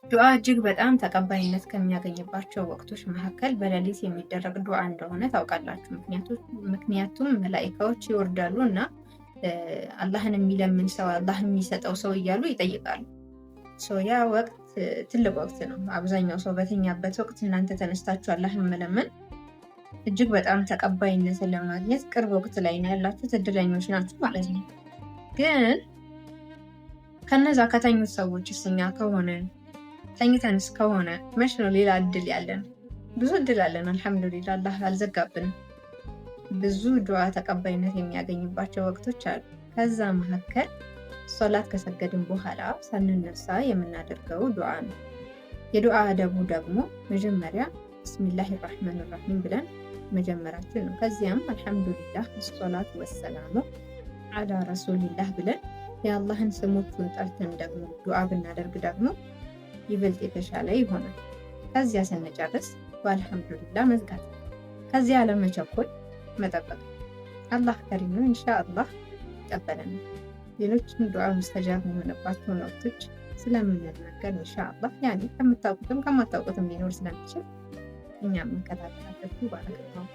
ዱዓ እጅግ በጣም ተቀባይነት ከሚያገኝባቸው ወቅቶች መካከል በሌሊት የሚደረግ ዱዓ እንደሆነ ታውቃላችሁ። ምክንያቱም መላኢካዎች ይወርዳሉ እና አላህን የሚለምን ሰው አላህ የሚሰጠው ሰው እያሉ ይጠይቃሉ። ያ ወቅት ትልቅ ወቅት ነው። አብዛኛው ሰው በተኛበት ወቅት እናንተ ተነስታችሁ አላህን መለመን እጅግ በጣም ተቀባይነትን ለማግኘት ቅርብ ወቅት ላይ ነው ያላችሁት፣ እድለኞች ናችሁ ማለት ነው። ግን ከነዛ ከተኙት ሰዎች እኛ ከሆነ ተኝተንስ ከሆነ መች ነው ሌላ እድል ያለን? ብዙ እድል አለን። አልሐምዱሊላ አላህ አልዘጋብንም። ብዙ ዱዓ ተቀባይነት የሚያገኝባቸው ወቅቶች አሉ። ከዛ መካከል ሶላት ከሰገድን በኋላ ሳንነሳ የምናደርገው ዱዓ ነው። የዱዓ አደቡ ደግሞ መጀመሪያ ብስሚላህ ራህማን ራሂም ብለን መጀመራችን ነው። ከዚያም አልሐምዱሊላህ ወሶላቱ ወሰላሙ አላ ረሱሊላህ ብለን የአላህን ስሞቹን ጠርተን ደግሞ ዱዓ ብናደርግ ደግሞ ይበልጥ የተሻለ ይሆናል። ከዚያ ስንጨርስ በአልሐምዱሊላህ መዝጋት፣ ከዚያ አለመቸኮል መጠበቅ። አላህ ከሪም ነው። ኢንሻአላህ ይቀበለናል። ሌሎችም ዱዓ ሙስተጃብ የሚሆንባቸውን ወቅቶች ስለምንናገር ኢንሻአላህ ያኔ ከምታውቁትም ከማታውቁትም ሊኖር ስለሚችል እኛም እንከታተላለን። ባረከላሁ።